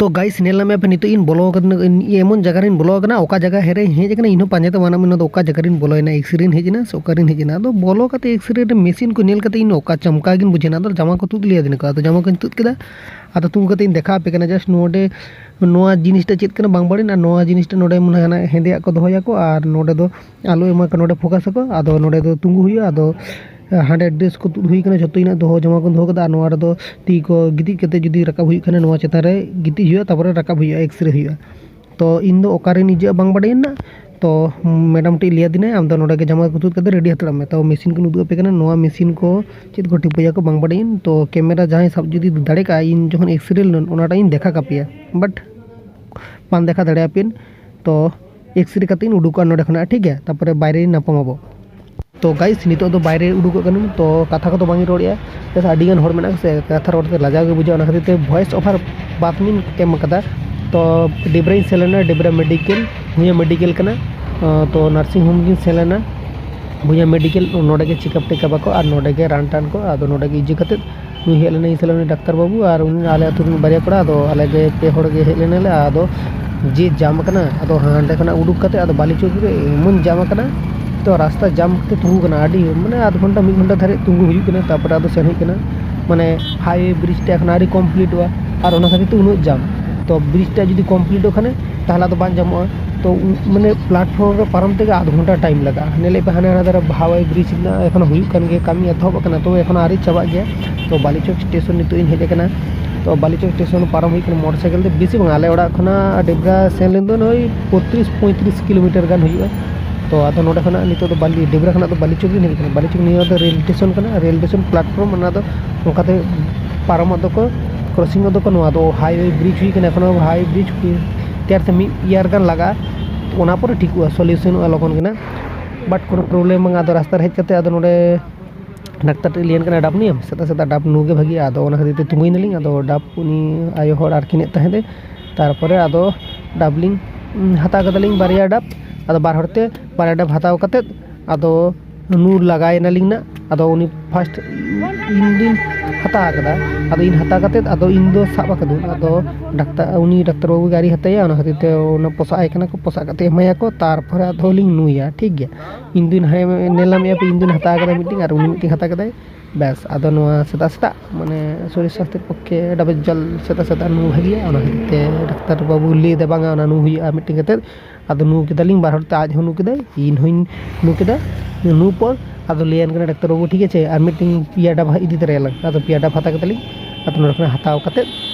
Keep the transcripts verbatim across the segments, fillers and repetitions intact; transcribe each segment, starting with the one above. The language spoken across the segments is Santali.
ᱛᱚ ᱜᱟᱭᱤᱥ, ᱧᱮᱞ ᱧᱟᱢᱮᱫ ᱯᱮ, ᱱᱤᱛᱚᱜ ᱤᱧ ᱵᱚᱞᱚ ᱟᱠᱟᱱᱟ, ᱤᱧ ᱮᱢᱚᱱ ᱡᱟᱭᱜᱟ ᱨᱤᱧ ᱵᱚᱞᱚ ᱟᱠᱟᱱᱟ, ᱚᱠᱟ ᱡᱟᱭᱜᱟ ᱨᱮᱧ ᱦᱮᱡ ᱟᱠᱟᱱᱟ ᱤᱧ ᱦᱚᱸ ᱯᱟᱸᱡᱟ ᱛᱮ ᱵᱟᱝ ᱧᱟᱢ ᱠᱟᱱᱟ, ᱚᱠᱟ ᱡᱟᱭᱜᱟ ᱨᱤᱧ ᱵᱚᱞᱚᱭᱮᱱᱟ, ᱮᱠᱥᱨᱮᱧ ᱦᱮᱡ ᱮᱱᱟ ᱥᱮ ᱚᱠᱟᱨᱤᱧ ᱦᱮᱡ ᱮᱱᱟ᱾ ᱟᱫᱚ ᱵᱚᱞᱚ ᱠᱟᱛᱮ ᱮᱠᱥᱨᱮ ᱨᱮ ᱢᱮᱥᱤᱱ ᱠᱚ ᱧᱮᱞ ᱠᱟᱛᱮ ᱤᱧ ᱚᱠᱟ ᱪᱟᱢᱠᱟ ᱜᱤᱧ ᱵᱩᱡᱷᱟᱹᱣ ᱮᱱᱟ᱾ ᱟᱫᱚ ᱡᱟᱢᱟ ᱠᱚ ᱛᱩᱫ ᱞᱤᱭᱟᱹᱫᱤᱧᱟ ᱠᱚ, ᱟᱫᱚ ᱡᱟᱢᱟ ᱠᱚᱧ ᱛᱩᱫ ᱠᱮᱫᱟ᱾ ᱟᱫᱚ ᱛᱩᱫ ᱠᱟᱛᱮ ᱤᱧ ᱫᱮᱠᱷᱟᱣ ᱟᱯᱮ ᱠᱟᱱᱟ, just ᱱᱚᱰᱮ ᱱᱚᱣᱟ ᱡᱤᱱᱤᱥᱴᱟ ᱪᱮᱫ ᱠᱟᱱᱟ ᱵᱟᱝ ᱵᱟᱹᱲᱤᱡ, ᱟᱨ ᱱᱚᱣᱟ ᱡᱤᱱᱤᱥᱴᱟ ᱱᱚᱰᱮ ᱢᱚᱱᱮ ᱦᱟᱱᱟ ᱦᱮᱸᱫᱮᱭᱟᱜ ᱠᱚ ᱫᱚᱦᱚᱭᱟᱠᱚ, ᱟᱨ ᱱᱚᱰᱮ ᱫᱚ ᱟᱞᱚ ᱮᱢᱟ ᱠᱚ, ᱱᱚᱰᱮ ᱯᱷᱳᱠᱟᱥ ᱟᱠᱚ᱾ ᱟᱫᱚ ᱱᱚᱰᱮ ᱫᱚ ᱛᱤᱸᱜᱩ ᱦᱩᱭᱩᱜᱼᱟ᱾ ᱟᱫᱚ ᱦᱟᱸᱰᱮ ᱰᱨᱮᱥ ᱠᱚ ᱛᱩᱫ ᱦᱩᱭ ᱠᱟᱱᱟ, ᱡᱷᱚᱛᱚ ᱤᱧᱟᱹᱜ ᱫᱚᱦᱚ ᱡᱟᱢᱟ ᱠᱚᱧ ᱫᱚᱦᱚ ᱠᱟᱫᱟ, ᱟᱨ ᱱᱚᱣᱟ ᱨᱮᱫᱚ ᱛᱤ ᱠᱚ ᱜᱤᱛᱤᱡ ᱠᱟᱛᱮ ᱡᱩᱫᱤ ᱨᱟᱠᱟᱵ ᱦᱩᱭᱩᱜ ᱠᱷᱟᱱ ᱱᱚᱣᱟ ᱪᱮᱛᱟᱱ ᱨᱮ ᱜᱤᱛᱤᱡ ᱦᱩᱭᱩᱜᱼᱟ, ᱛᱟᱨᱯᱚᱨᱮ ᱨᱟᱠᱟᱵ ᱦᱩᱭᱩᱜᱼᱟ, ᱮᱠᱥᱨᱮ ᱦᱩᱭᱩᱜᱼᱟ᱾ ᱛᱚ ᱤᱧ ᱫᱚ ᱚᱠᱟᱨᱮᱧ ᱤᱡᱟᱹᱜᱼᱟ ᱵᱟᱝ ᱵᱟᱰᱟᱭᱟᱹᱧ ᱱᱟ᱾ ᱛᱚ ᱢᱮᱰᱟᱢ ᱴᱷᱮᱡ ᱞᱟᱹᱭ ᱟᱹᱫᱤᱧᱟᱭ, "ᱟᱢ ᱫᱚ ᱱᱚᱰᱮ ᱜᱮ ᱡᱟᱢᱟ ᱠᱚ ᱛᱩᱫ ᱠᱟᱛᱮ ᱨᱮᱰᱤ ᱦᱟᱛᱟᱲᱚᱜ ᱢᱮ, ᱛᱚ ᱢᱮᱥᱤᱱ ᱠᱚᱧ ᱩᱫᱩᱜ ᱟᱯᱮ ᱠᱟᱱᱟ, ᱱᱚᱣᱟ ᱢᱮᱥᱤᱱ ᱠᱚ ᱪᱮᱫ ᱠᱚ ᱴᱷᱤᱯᱟᱹᱭᱟᱠᱚ ᱵᱟᱝ ᱵᱟᱰᱟᱭᱟᱹᱧ, ᱛᱚ ᱠᱮᱢᱮᱨᱟ ᱡᱟᱦᱟᱸᱭ ᱥᱟᱵ ᱡᱩᱫᱤ ᱫᱟᱲᱮ ᱠᱟᱜᱼᱟᱭ, ᱤᱧ ᱡᱚᱠᱷᱚᱱ ᱮᱠᱥᱨᱮ ᱞᱮᱱᱟ ᱚᱱᱟᱴᱟᱜ ᱤᱧ ᱫᱮᱠᱷᱟ ᱠᱟᱯᱮᱭᱟ, ᱵᱟᱴ ᱵᱟᱝ ᱫᱮᱠᱷᱟ ᱫᱟᱲᱮᱭᱟᱯᱮᱭᱟᱹᱧ, ᱛᱚ ᱮᱠᱥᱨᱮ ᱠᱟᱛᱮ ᱤᱧ ᱩᱰᱩᱠᱚᱜᱼᱟ ᱱᱚᱰᱮ ᱠᱷᱚᱱᱟᱜ, ᱴᱷᱤᱠ ᱜᱮᱭᱟ, ᱛᱟᱨᱯᱚᱨᱮ ᱵᱟᱭᱨᱮ ᱧᱟᱯᱟᱢ ᱟᱵᱚ᱾" ᱛᱚ ᱜᱟᱭᱤᱥ, ᱱᱤᱛᱚᱜ ᱫᱚ ᱵᱟᱭᱨᱮ ᱩᱰᱩᱠᱚᱜ ᱠᱟᱹᱱᱟᱹᱧ, ᱛᱚ ᱠᱟᱛᱷᱟ ᱠᱚᱫᱚ ᱵᱟᱝ ᱤᱧ ᱨᱚᱲᱮᱫᱼᱟ, ᱪᱮᱫᱟᱜ ᱥᱮ ᱟᱹᱰᱤ ᱜᱟᱱ ᱦᱚᱲ ᱢᱮᱱᱟᱜ ᱠᱚ ᱥᱮ, ᱠᱟᱛᱷᱟ ᱨᱚᱲ ᱛᱮ ᱞᱟᱡᱟᱣ ᱜᱮ ᱵᱩᱡᱷᱟᱹᱜᱼᱟ, ᱚᱱᱟ ᱠᱷᱟᱹᱛᱤᱨ ᱛᱮ ᱵᱷᱚᱭᱮᱥ ᱳᱵᱷᱟᱨ ᱵᱟᱫᱽ ᱢᱤᱧ ᱮᱢ ᱠᱟᱫᱟ᱾ ᱛᱚ ᱰᱤᱵᱽᱨᱟᱧ ᱥᱮᱱ ᱞᱮᱱᱟ, ᱰᱤᱵᱽᱨᱟ ᱢᱮᱰᱤᱠᱮᱞ, ᱵᱷᱩᱭᱟᱹ ᱢᱮᱰᱤᱠᱮᱞ ᱠᱟᱱᱟ, ᱛᱚ ᱱᱟᱨᱥᱤᱝ ᱦᱳᱢ ᱜᱤᱧ ᱥᱮᱱ ᱞᱮᱱᱟ, ᱵᱷᱩᱭᱟᱹ ᱢᱮᱰᱤᱠᱮᱞ, ᱱᱚᱰᱮ ᱜᱮ ᱪᱮᱠᱟᱯ ᱴᱮᱠᱟᱯ ᱟᱠᱚ ᱟᱨ ᱱᱚᱰᱮ ᱜᱮ ᱨᱟᱱ ᱴᱟᱱ ᱠᱚ, ᱟᱫᱚ ᱱᱚᱰᱮ ᱜᱮ ᱤᱭᱟᱹ ᱠᱟᱛᱮᱫ ᱱᱩᱭ ᱦᱮᱡ ᱞᱮᱱᱟ ᱤᱧ ᱥᱟᱞᱟᱜ, ᱩᱱᱤ ᱰᱟᱠᱛᱟᱨ ᱵᱟᱹᱵᱩ ᱟᱨ ᱩᱱᱤ ᱟᱞᱮ ᱟᱹᱛᱩ ᱨᱮᱱ ᱵᱟᱨᱭᱟ ᱠᱚᱲᱟ, ᱟᱫᱚ ᱟᱞᱮ ᱜᱮ ᱯᱮ ᱦᱚᱲ ᱜᱮ ᱦᱮᱡ ᱞᱮᱱᱟᱞᱮ᱾ ᱟᱫᱚ ᱡᱮ ᱡᱟᱢ ᱠᱟᱱᱟ, ᱟᱫᱚ ᱦᱟᱸᱰᱮ ᱠᱷᱚᱱᱟᱜ ᱩᱰᱩᱠ ᱠᱟᱛᱮ ᱟᱫᱚ ᱵᱟᱞᱤ ᱪᱚᱠ ᱨᱮ ᱮᱢᱚᱱ ᱡᱟᱢ ᱠᱟᱱᱟ, ᱛᱚ ᱨᱟᱥᱛᱟ ᱡᱟᱢ ᱠᱟᱛᱮ ᱛᱤᱸᱜᱩ ᱠᱟᱱᱟ, ᱟᱹᱰᱤ ᱢᱟᱱᱮ ᱟᱫᱷ ᱜᱷᱚᱱᱴᱟ ᱢᱤᱫ ᱜᱷᱚᱱᱴᱟ ᱫᱷᱟᱹᱨᱤᱡ ᱛᱤᱸᱜᱩ ᱦᱩᱭᱩᱜ ᱠᱟᱱᱟ, ᱛᱟᱨᱯᱚᱨᱮ ᱟᱫᱚ ᱥᱮᱱ ᱦᱩᱭᱩᱜ ᱠᱟᱱᱟ᱾ ᱢᱟᱱᱮ ᱦᱟᱭᱣᱮ ᱵᱨᱤᱡᱽ ᱛᱮ ᱮᱠᱷᱚᱱ ᱟᱹᱣᱨᱤ ᱠᱚᱢᱯᱞᱤᱴᱚᱜᱼᱟ, ᱟᱨ ᱚᱱᱟ ᱠᱷᱟᱹᱛᱤᱨ ᱛᱮ ᱩᱱᱟᱹᱜ ᱡᱟᱢ᱾ ᱛᱚ ᱵᱨᱤᱡᱽ ᱴᱟᱜ ᱡᱩᱫᱤ ᱠᱚᱢᱯᱞᱤᱴᱚᱜ ᱠᱷᱟᱱᱮ ᱛᱟᱦᱚᱞᱮ ᱟᱫᱚ ᱵᱟᱝ ᱡᱟᱢᱚᱜᱼᱟ᱾ ᱛᱚ ᱩ-, ᱢᱟᱱᱮ ᱯᱞᱟᱴᱯᱷᱚᱨᱢ ᱨᱮ ᱯᱟᱨᱚᱢ ᱛᱮᱜᱮ ᱟᱫᱷ ᱜᱷᱚᱱᱴᱟ ᱴᱟᱭᱤᱢ ᱞᱟᱜᱟᱜᱼᱟ᱾ ᱧᱮᱞᱮᱫ ᱯᱮ ᱦᱟᱱᱮ ᱦᱟᱱᱟ ᱫᱷᱟᱨᱮ ᱦᱟᱣᱟᱭ ᱵᱨᱤᱡᱽ ᱨᱮᱱᱟᱜ ᱮᱠᱷᱚᱱᱳ ᱦᱩᱭᱩᱜ ᱠᱟᱱ ᱜᱮᱭᱟ, ᱠᱟᱹᱢᱤ ᱮᱛᱚᱦᱚᱵ ᱟᱠᱟᱱᱟ, ᱛᱚᱵᱮ ᱮᱠᱷᱚᱱᱳ ᱟᱹᱣᱨᱤ ᱪᱟᱵᱟᱜ ᱜᱮᱭᱟ᱾ ᱛᱚ ᱵᱟᱞᱤᱪᱚᱠ ᱥᱴᱮᱥᱚᱱ ᱱᱤᱛᱚᱜ ᱤᱧ ᱦᱮᱡ ᱟᱠᱟᱱᱟ᱾ ᱛᱚ ᱵᱟᱞᱤᱪᱚᱠ ᱥᱴᱮᱥᱚᱱ ᱯᱟᱨᱚᱢ ᱦᱩᱭᱩᱜ ᱠᱟᱱᱟ ᱢᱚᱴᱚᱨ ᱥᱟᱭᱠᱮᱞ ᱛᱮ, ᱵᱮᱥᱤ ᱵᱟᱝ, ᱟᱞᱮ ᱚᱲᱟᱜ ᱠᱷᱚᱱᱟᱜ ᱰᱮᱵᱽᱨᱟ ᱥᱮᱱ ᱞᱮᱱ ᱫᱚ ᱱᱚᱭ ᱯᱚᱸᱭᱛᱨᱤᱥ ᱯᱚᱸᱭᱛᱨᱤᱥ ᱠᱤᱞᱳᱢᱤᱴᱟᱨ ᱜᱟᱱ ᱦᱩᱭᱩᱜᱼᱟ᱾ ᱛᱚ ᱟᱫᱚ ᱱᱚᱰᱮ ᱠᱷᱚᱱᱟᱜ ᱱᱤᱛᱚᱜ ᱫᱚ ᱵᱟᱞᱤ, ᱰᱮᱵᱽᱨᱟ ᱠᱷᱚᱱᱟᱜ ᱫᱚ ᱵᱟᱞᱤᱪᱚᱠ ᱞᱤᱧ ᱦᱮᱡ ᱟᱠᱟᱱᱟ᱾ ᱵᱟᱞᱤᱪᱚᱠ ᱱᱤᱭᱟᱹ ᱫᱚ ᱨᱮᱞ ᱥᱴᱮᱥᱚᱱ ᱠᱟᱱᱟ, ᱨᱮᱞ ᱥᱴᱮᱥᱚᱱ ᱯᱞᱟᱴᱯᱷᱚᱨᱢ, ᱚᱱᱟ ᱫᱚ ᱱᱚᱝᱠᱟᱛᱮ ᱯᱟᱨᱚᱢᱚᱜ ᱫᱚᱠᱚ, ᱠᱨᱚᱥᱤᱝᱚᱜ ᱫᱚᱠᱚ᱾ ᱱᱚᱣᱟ ᱫᱚ ᱦᱟᱭᱣᱮ ᱵᱨᱤᱡᱽ ᱦᱩᱭ ᱠᱟᱱᱟ, ᱮᱠᱷᱚᱱᱳ ᱦᱟᱭᱣᱮ ᱵᱨᱤᱡᱽ ᱦᱩᱭ ᱛᱮᱭᱟᱨ ᱛᱮ ᱢᱤᱫ ᱤᱭᱟᱨ ᱜᱟᱱ ᱞᱟᱜᱟᱜᱼᱟ, ᱚᱱᱟ ᱯᱚᱨᱮ ᱴᱷᱤᱠᱚᱜᱼᱟ, ᱥᱚᱞᱤᱭᱩᱥᱚᱱᱚᱜᱼᱟ ᱞᱚᱜᱚᱱ ᱜᱮ ᱱᱟᱜ᱾ ᱵᱟᱴ ᱠᱳᱱᱳ ᱯᱨᱚᱵᱞᱮᱢ ᱵᱟᱝ᱾ ᱟᱫᱚ ᱨᱟᱥᱛᱟ ᱨᱮ ᱦᱮᱡ ᱠᱟᱛᱮ ᱟᱫᱚ ᱱᱚᱰᱮ ᱰᱟᱠᱛᱟᱨ ᱴᱷᱮᱱ ᱞᱟᱹᱭᱟᱱ ᱠᱟᱱᱟ, "ᱰᱟᱵ ᱧᱩᱭᱟᱢ?" ᱥᱮᱛᱟᱜ ᱥᱮᱛᱟᱜ ᱰᱟᱵ ᱧᱩ ᱜᱮ ᱵᱷᱟᱜᱤᱭᱟ᱾ ᱟᱫᱚ ᱚᱱᱟ ᱠᱷᱟᱹᱛᱤᱨ ᱛᱮ ᱛᱤᱸᱜᱩᱭᱮᱱᱟᱞᱤᱧ᱾ ᱟᱫᱚ ᱰᱟᱵ ᱩᱱᱤ ᱟᱭᱳ ᱦᱚᱲ ᱟᱨᱠᱤ ᱱᱮᱫ ᱛᱟᱦᱮᱸᱫ ᱮ, ᱛᱟᱨᱯᱚᱨᱮ ᱟᱫᱚ ᱰᱟᱵ ᱞᱤᱧ, ᱩᱸ, ᱦᱟᱛᱟᱣ ᱠᱟᱫᱟᱞᱤᱧ ᱵᱟᱨᱭᱟ ᱰᱟᱵ᱾ ᱟᱫᱚ ᱵᱟᱨ ᱦᱚᱲ ᱛᱮ ᱵᱟᱨᱭᱟ ᱰᱟᱵ ᱦᱟᱛᱟᱣ ᱠᱟᱛᱮᱫ ᱟᱫᱚ ᱱᱩ ᱞᱟᱜᱟᱭᱮᱱᱟᱞᱤᱧ ᱱᱟᱜ᱾ ᱟᱫᱚ ᱩᱱᱤ ᱯᱷᱟᱥᱴ ᱤᱧ ᱫᱩᱧ ᱦᱟᱛᱟᱣ ᱠᱟᱫᱟ᱾ ᱟᱫᱚ ᱤᱧ ᱦᱟᱛᱟᱣ ᱠᱟᱛᱮᱫ ᱟᱫᱚ ᱤᱧ ᱫᱚ ᱥᱟᱵ ᱟᱠᱟᱫᱟᱹᱧ᱾ ᱟᱫᱚ ᱰᱟᱠᱛᱟᱨ, ᱩᱱᱤ ᱰᱟᱠᱛᱟᱨ ᱵᱟᱹᱵᱩ ᱜᱮ ᱟᱹᱣᱨᱤ ᱦᱟᱛᱟᱭᱟ, ᱚᱱᱟ ᱠᱷᱟᱹᱛᱤᱨ ᱛᱮ ᱚᱱᱟ ᱯᱚᱥᱟᱜ ᱟᱭ ᱠᱟᱱᱟ ᱠᱚ, ᱯᱚᱥᱟᱜ ᱠᱟᱛᱮᱫ ᱮᱢᱟᱭᱟᱠᱚ, ᱛᱟᱨᱯᱚᱨᱮ ᱟᱫᱚ ᱞᱤᱧ ᱱᱩᱭᱟ, ᱴᱷᱤᱠ ᱜᱮᱭᱟ᱾ ᱤᱧ ᱫᱩᱧ ᱦᱮᱸ, ᱧᱮᱞᱟᱢᱮᱭᱟ ᱯᱮ, ᱤᱧ ᱫᱩᱧ ᱦᱟᱛᱟᱣ ᱠᱟᱫᱟ ᱢᱤᱫᱴᱤᱡ ᱟᱨ ᱩᱱᱤ ᱢᱤᱫᱴᱤᱡ ᱦᱟᱛᱟᱣ ᱠᱟᱫᱟᱭ᱾ ᱵᱮᱥ, ᱟᱫᱚ ᱱᱚᱣᱟ ᱥᱮᱛᱟᱜ ᱥᱮᱛᱟᱜ ᱢᱟᱱᱮ ᱥᱚᱨᱤᱨ ᱥᱟᱥᱛᱷᱚ ᱯᱚᱠᱠᱷᱮ ᱰᱟᱵᱮ ᱡᱚᱞ ᱥᱮᱛᱟᱜ ᱥᱮᱛᱟᱜ ᱱᱩ ᱵᱷᱟᱹᱜᱤᱭᱟ, ᱚᱱᱟ ᱠᱷᱟᱹᱛᱤᱨ ᱛᱮ ᱰᱟᱠᱛᱟᱨ ᱵᱟᱹᱵᱩ ᱞᱟᱹᱭ ᱮᱫᱟ ᱵᱟᱝᱟ ᱚᱱᱟ ᱱᱩ ᱦᱩᱭᱩᱜᱼᱟ ᱢᱤᱫᱴᱤᱡ ᱠᱟᱛᱮᱫ᱾ ᱟᱫᱚ ᱱᱩ ᱠᱮᱫᱟᱞᱤᱧ, ᱵᱟᱨ ᱦᱚᱲ ᱛᱮ, ᱟᱡ ᱦᱚᱸ ᱱᱩ ᱠᱮᱫᱟᱭ, ᱤᱧ ᱦᱚᱸᱧ ᱱᱩ ᱠᱮᱫᱟ᱾ ᱱᱩ ᱯᱚᱨ ᱟᱫᱚ ᱞᱟᱹᱭᱟᱱ ᱠᱟᱱᱟ ᱰᱟᱠᱛᱟᱨ ᱵᱟᱹᱵᱩ, "ᱴᱷᱤᱠ ᱟᱪᱷᱮ, ᱟᱨ ᱢᱤᱫᱴᱮᱱ ᱯᱮᱭᱟ ᱰᱟᱵ ᱤᱫᱤ ᱛᱚᱨᱟᱭᱟᱞᱟᱝ᱾" ᱟᱫᱚ ᱯᱮᱭᱟ ᱰᱟᱵ ᱦᱟᱛᱟᱣ ᱠᱮᱫᱟᱞᱤᱧ᱾ ᱟᱫᱚ ᱱᱚᱰᱮ ᱠᱷᱚᱱ ᱦᱟᱛᱟᱣ ᱠᱟᱛᱮᱫ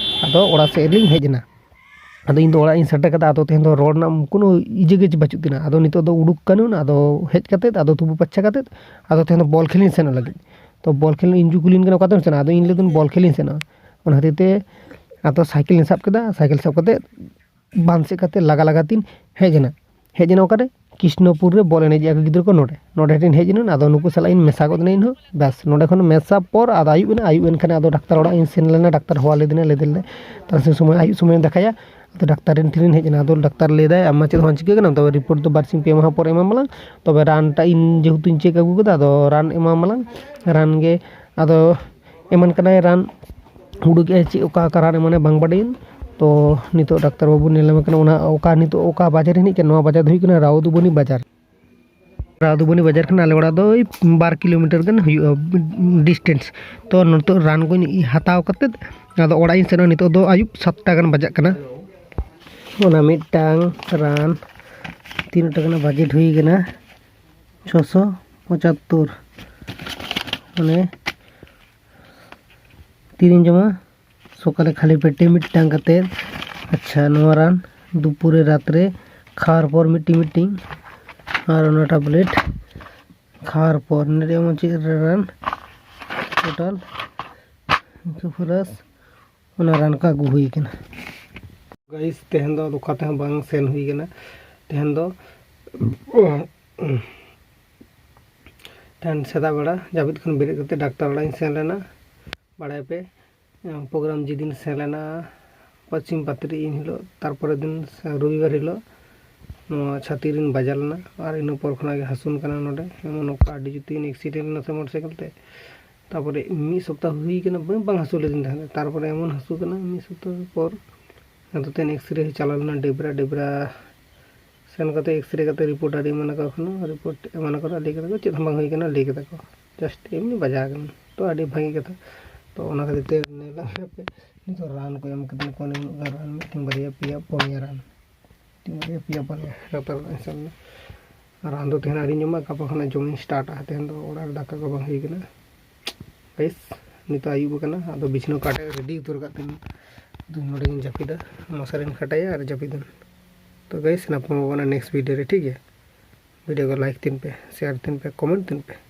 ᱟᱫᱚ ᱚᱲᱟᱜ ᱥᱮᱫ ᱞᱤᱧ ᱦᱮᱡ ᱮᱱᱟ᱾ ᱟᱫᱚ ᱤᱧ ᱫᱚ ᱚᱲᱟᱜ ᱤᱧ ᱥᱮᱴᱮᱨ ᱠᱟᱫᱟ᱾ ᱟᱫᱚ ᱛᱮᱦᱮᱧ ᱫᱚ ᱨᱚᱲ ᱨᱮᱱᱟᱜ ᱠᱳᱱᱳ ᱤᱭᱟᱹ ᱜᱮ ᱵᱟᱹᱪᱩᱜ ᱛᱤᱧᱟ᱾ ᱟᱫᱚ ᱱᱤᱛᱚᱜ ᱫᱚ ᱩᱰᱩᱠ ᱠᱟᱹᱱᱟᱹᱧ, ᱟᱫᱚ ᱦᱮᱡ ᱠᱟᱛᱮᱫ ᱟᱫᱚ ᱛᱩᱯᱩ ᱯᱟᱪᱪᱷᱟ ᱠᱟᱛᱮᱫ ᱟᱫᱚ ᱛᱮᱦᱮᱧ ᱫᱚ ᱵᱚᱞ ᱠᱷᱮᱞ ᱤᱧ ᱥᱮᱱᱚᱜ ᱞᱟᱹᱜᱤᱫ᱾ ᱛᱚ ᱵᱚᱞ ᱠᱷᱮᱞ ᱤᱧ ᱡᱩ ᱠᱩᱞᱤᱧ ᱠᱟᱱᱟ, "ᱚᱠᱟ ᱛᱮᱢ ᱥᱮᱱᱚᱜᱼᱟ?" ᱟᱫᱚ ᱤᱧ ᱞᱟᱹᱭ ᱫᱟᱹᱧ, "ᱵᱚᱞ ᱠᱷᱮᱞ ᱤᱧ ᱥᱮᱱᱚᱜᱼᱟ᱾" ᱚᱱᱟ ᱠᱷᱟᱹᱛᱤᱨ ᱛᱮ ᱟᱫᱚ ᱥᱟᱭᱠᱮᱞ ᱤᱧ ᱥᱟᱵ ᱠᱮᱫᱟ᱾ ᱥᱟᱭᱠᱮᱞ ᱥᱟᱵ ᱠᱟᱛᱮᱫ ᱵᱟᱸᱫᱷ ᱥᱮᱫ ᱠᱟᱛᱮ ᱞᱟᱜᱟ ᱞᱟᱜᱟ ᱛᱤᱧ ᱦᱮᱡ ᱮᱱᱟ᱾ ᱦᱮᱡ ᱮᱱᱟ ᱚᱠᱟᱨᱮ? ᱠᱨᱤᱥᱱᱚᱯᱩᱨ ᱨᱮ ᱵᱚᱞ ᱮᱱᱮᱡ ᱮᱫᱟ ᱠᱚ ᱜᱤᱫᱽᱨᱟᱹ ᱠᱚ ᱱᱚᱰᱮ᱾ ᱱᱚᱰᱮ ᱴᱷᱮᱱ ᱦᱮᱡ ᱮᱱᱟᱹᱧ, ᱟᱫᱚ ᱱᱩᱠᱩ ᱥᱟᱞᱟᱜ ᱤᱧ ᱢᱮᱥᱟ ᱜᱚᱫ ᱮᱱᱟ ᱤᱧ ᱦᱚᱸ᱾ ᱵᱮᱥ, ᱱᱚᱰᱮ ᱠᱷᱚᱱ ᱢᱮᱥᱟ ᱯᱚᱨ ᱟᱫᱚ ᱟᱹᱭᱩᱵ ᱮᱱᱟ᱾ ᱟᱹᱭᱩᱵ ᱮᱱ ᱠᱷᱟᱱ ᱟᱫᱚ ᱰᱟᱠᱛᱟᱨ ᱚᱲᱟᱜ ᱤᱧ ᱥᱮᱱ ᱞᱮᱱᱟ᱾ ᱰᱟᱠᱛᱟᱨ ᱦᱚᱦᱚ ᱞᱮᱫᱤᱧᱟ, ᱞᱟᱹᱭ ᱫᱤᱧ, "ᱛᱟᱨᱟᱥᱤᱧ ᱥᱚᱢᱚᱭ ᱟᱹᱭᱩᱵ ᱥᱚᱢᱚᱭ ᱮᱢ ᱫᱮᱠᱷᱟᱭᱟ, ᱟᱫᱚ ᱰᱟᱠᱛᱟᱨ ᱴᱷᱮᱱ ᱤᱧ ᱦᱮᱡ ᱮᱱᱟ᱾" ᱟᱫᱚ ᱰᱟᱠᱛᱟᱨ ᱞᱟᱹᱭ ᱫᱟᱭ, "ᱟᱢ ᱢᱟ ᱪᱮᱫ ᱦᱚᱸ ᱵᱟᱝ ᱪᱤᱠᱟᱹ ᱠᱟᱱᱟ, ᱛᱚᱵᱮ ᱨᱤᱯᱳᱨᱴ ᱫᱚ ᱵᱟᱨ ᱥᱤᱧ ᱯᱮ ᱢᱟᱦᱟ ᱯᱚᱨ ᱮᱢᱟᱢᱟᱞᱟᱝ, ᱛᱚᱵᱮ ᱨᱟᱱ ᱴᱟᱜ ᱤᱧ ᱡᱮᱦᱮᱛᱩᱧ ᱪᱮᱠ ᱟᱹᱜᱩ ᱠᱟᱫᱟ, ᱟᱫᱚ ᱨᱟᱱ ᱮᱢᱟᱢᱟᱞᱟᱝ᱾" ᱨᱟᱱ ᱜᱮ ᱟᱫᱚ ᱮᱢᱟᱱ ᱠᱟᱱᱟᱭ ᱨᱟᱱ, ᱩᱰᱩᱠᱮᱜᱼᱟᱭ ᱪᱮᱫ ᱚᱠᱟ ᱚᱠᱟ ᱨᱟᱱ ᱮᱢᱟᱱᱮ ᱵᱟᱝ ᱵᱟᱰᱟᱭᱟᱹᱧ᱾ ᱛᱚ ᱱᱤᱛᱚᱜ ᱰᱟᱠᱛᱟᱨ ᱵᱟᱹᱵᱩ ᱧᱮᱞ ᱧᱟᱢᱮ ᱠᱟᱱᱟ, ᱚᱱᱟ ᱚᱠᱟ ᱱᱤᱛᱚᱜ ᱚᱠᱟ ᱵᱟᱡᱟᱨ ᱨᱮ ᱦᱮᱱᱟᱜ ᱠᱟᱱᱟ, ᱱᱚᱣᱟ ᱵᱟᱡᱟᱨ ᱫᱚ ᱦᱩᱭᱩᱜ ᱠᱟᱱᱟ ᱨᱟᱣᱫᱩᱵᱚᱱᱤ ᱵᱟᱡᱟᱨ᱾ ᱨᱟᱣᱫᱩᱵᱚᱱᱤ ᱵᱟᱡᱟᱨ ᱠᱷᱚᱱ ᱟᱞᱮ ᱚᱲᱟᱜ ᱫᱚ ᱳᱭ ᱵᱟᱨ ᱠᱤᱞᱳᱢᱤᱴᱟᱨ ᱜᱟᱱ ᱦᱩᱭᱩᱜᱼᱟ ᱰᱤᱥᱴᱮᱱᱥ᱾ ᱛᱚ ᱱᱤᱛᱚᱜ ᱨᱟᱱ ᱠᱚᱧ ᱦᱟᱛᱟᱣ ᱠᱟᱛᱮᱫ ᱟᱫᱚ ᱚᱲᱟᱜ ᱤᱧ ᱥᱮᱱᱚᱜᱼᱟ᱾ ᱱᱤᱛᱚᱜ ᱫᱚ ᱟᱹᱭᱩᱵ ᱥᱟᱛᱴᱟ ᱜᱟᱱ ᱵᱟᱡᱟᱜ ᱠᱟᱱᱟ᱾ ᱚᱱᱟ ᱢᱤᱫᱴᱟᱝ ᱨᱟᱱ ᱛᱤᱱᱟᱹᱜ ᱴᱟᱠᱟ ᱨᱮᱱᱟᱜ ᱵᱟᱡᱮᱴ ᱦᱩᱭ ᱠᱟᱱᱟ? ᱪᱷᱚᱥᱚ ᱯᱚᱸᱪᱟᱛᱛᱳᱨ᱾ ᱢᱟᱱᱮ ᱛᱤᱨᱤᱧ ᱡᱚᱢᱟ? ᱥᱚᱠᱟᱞᱮ ᱠᱷᱟᱹᱞᱤ ᱯᱮᱴᱮ ᱢᱤᱫᱴᱟᱝ ᱠᱟᱛᱮᱫ᱾ ᱟᱪᱪᱷᱟ, ᱱᱚᱣᱟ ᱨᱟᱱ ᱫᱩᱯᱩᱨᱮ ᱨᱟᱛᱨᱮ ᱠᱷᱟᱣᱟᱨ ᱯᱚᱨ ᱢᱤᱫᱴᱤᱡ ᱢᱤᱫᱴᱤᱡ, ᱟᱨ ᱚᱱᱟ ᱴᱟᱵᱞᱮᱴ ᱠᱷᱟᱣᱟᱨ ᱯᱚᱨ᱾ ᱱᱤᱭᱟᱹ ᱨᱮᱭᱟᱜ ᱪᱮᱫ ᱨᱟᱱ? ᱴᱳᱴᱟᱞ ᱯᱷᱚᱨᱟᱥ ᱚᱱᱟ ᱨᱟᱱ ᱠᱚ ᱟᱹᱜᱩ ᱦᱩᱭ ᱠᱟᱱᱟ᱾ ᱜᱟᱭᱤᱥ, ᱛᱮᱦᱮᱧ ᱫᱚ ᱚᱠᱟ ᱛᱮᱦᱚᱸ ᱵᱟᱝ ᱥᱮᱱ ᱦᱩᱭ ᱠᱟᱱᱟ᱾ ᱛᱮᱦᱮᱧ ᱫᱚ ᱛᱮᱦᱮᱧ ᱥᱮᱛᱟᱜ ᱵᱮᱲᱟ ᱡᱟᱹᱯᱤᱫ ᱠᱷᱚᱱ ᱵᱮᱨᱮᱫ ᱠᱟᱛᱮ ᱰᱟᱠᱛᱟᱨ ᱚᱲᱟᱜ ᱤᱧ ᱥᱮᱱ ᱞᱮᱱᱟ᱾ ᱵᱟᱲᱟᱭᱟᱯᱮ, ᱯᱨᱳᱜᱨᱟᱢ ᱡᱮᱫᱤᱱ ᱥᱮᱱ ᱞᱮᱱᱟ ᱯᱚᱪᱷᱤᱢ ᱯᱟᱛᱨᱤ, ᱤᱱ ᱦᱤᱞᱳᱜ, ᱛᱟᱨᱯᱚᱨᱮ ᱫᱤᱱ ᱨᱚᱵᱤᱵᱟᱨ ᱦᱤᱞᱳᱜ ᱱᱚᱣᱟ ᱪᱷᱟᱹᱛᱤ ᱨᱤᱧ ᱵᱟᱡᱟᱣ ᱞᱮᱱᱟ, ᱟᱨ ᱤᱱᱟᱹ ᱯᱚᱨ ᱠᱷᱚᱱᱟᱜ ᱜᱮ ᱦᱟᱹᱥᱩᱧ ᱠᱟᱱᱟ ᱱᱚᱰᱮ᱾ ᱮᱢᱚᱱ ᱚᱱᱠᱟ ᱟᱹᱰᱤ ᱡᱩᱛᱤᱧ accident ᱞᱮᱱᱟ ᱥᱮ ᱢᱚᱴᱚᱨ ᱥᱟᱭᱠᱮᱞ ᱛᱮ᱾ ᱛᱟᱨᱯᱚᱨᱮ ᱢᱤᱫ ᱥᱚᱯᱛᱟᱦᱚ ᱦᱩᱭ ᱠᱟᱱᱟ, ᱵᱟᱝ, ᱵᱟᱝ ᱦᱟᱹᱥᱩ ᱞᱤᱫᱤᱧ ᱛᱟᱦᱮᱸᱫ᱾ ᱛᱟᱨᱯᱚᱨᱮ ᱮᱢᱚᱱ ᱦᱟᱹᱥᱩ ᱠᱟᱱᱟ, ᱢᱤᱫ ᱥᱚᱯᱛᱟᱦᱚ ᱯᱚᱨ ᱟᱫᱚ ᱛᱮᱱ X-ray ᱪᱟᱞᱟᱣ ᱞᱮᱱᱟ ᱰᱮᱵᱽᱨᱟ᱾ ᱰᱮᱵᱽᱨᱟ ᱥᱮᱱ ᱠᱟᱛᱮ X-ray ᱠᱟᱛᱮ report ᱟᱹᱰᱤ ᱮᱢᱟᱱ ᱠᱚ ᱠᱷᱚᱱ, report ᱮᱢᱟᱱ ᱠᱚ ᱞᱟᱹᱭ ᱠᱮᱫᱟ ᱠᱚ ᱪᱮᱫ ᱦᱚᱸ ᱵᱟᱝ ᱦᱩᱭ ᱠᱟᱱᱟ, ᱞᱟᱹᱭ ᱠᱮᱫᱟ ᱠᱚ just ᱮᱢᱱᱤ ᱵᱟᱡᱟᱣ ᱠᱟᱱᱟ᱾ ᱛᱚ ᱟᱹᱰᱤ ᱵᱷᱟᱹᱜᱤ ᱠᱟᱛᱷᱟ᱾ ᱛᱚ ᱚᱱᱟ ᱠᱷᱟᱹᱛᱤᱨ ᱛᱮ ᱱᱤᱛᱚᱜ ᱨᱟᱱ ᱠᱚ ᱮᱢ ᱠᱟᱫᱤᱧᱟ ᱠᱚ, ᱚᱱᱮ ᱩᱱᱟᱹᱜ ᱜᱟᱱ ᱨᱟᱱ, ᱢᱤᱫᱴᱮᱱ ᱵᱟᱨᱭᱟ ᱯᱮᱭᱟ ᱯᱩᱱᱭᱟ ᱨᱟᱱ, ᱢᱤᱫᱴᱮᱱ ᱵᱟᱨᱭᱟ ᱯᱮᱭᱟ ᱯᱩᱱᱭᱟ ᱨᱟᱱ ᱫᱚ ᱛᱮᱦᱮᱧ ᱟᱹᱣᱨᱤᱧ ᱡᱚᱢᱟ, ᱜᱟᱯᱟ ᱠᱷᱚᱱᱟᱜ ᱡᱚᱢᱤᱧ startᱟ᱾ ᱛᱮᱦᱮᱧ ᱫᱚ ᱚᱲᱟᱜ ᱨᱮ ᱫᱟᱠᱟ ᱠᱚ ᱵᱟᱝ ᱦᱩᱭ ᱠᱟᱱᱟ᱾ ᱜᱟᱭᱤᱥ, ᱱᱤᱛᱚᱜ ᱟᱹᱭᱩᱵ ᱟᱠᱟᱱᱟ, ᱟᱫᱚ ᱵᱤᱪᱷᱱᱟᱹ ᱠᱟᱴᱮ ready ᱩᱛᱟᱹᱨ ᱠᱟᱜ ᱛᱤᱧ, ᱟᱫᱚ ᱱᱚᱰᱮ ᱜᱤᱧ ᱡᱟᱹᱯᱤᱫᱟ, ᱢᱚᱥᱟᱨᱤᱧ ᱠᱷᱟᱴᱟᱭᱟ ᱟᱨ ᱡᱟᱹᱯᱤᱫᱟᱹᱧ᱾ ᱛᱚ ᱜᱟᱭᱤᱥ, ᱧᱟᱯᱟᱢ ᱟᱵᱚᱱᱟ next video ᱨᱮ, ᱴᱷᱤᱠ ᱜᱮᱭᱟ? ᱵᱷᱤᱰᱤᱭᱳ ᱠᱚ like ᱛᱤᱧ ᱯᱮ, share ᱛᱤᱧ ᱯᱮ, comment ᱛᱤᱧ ᱯᱮ᱾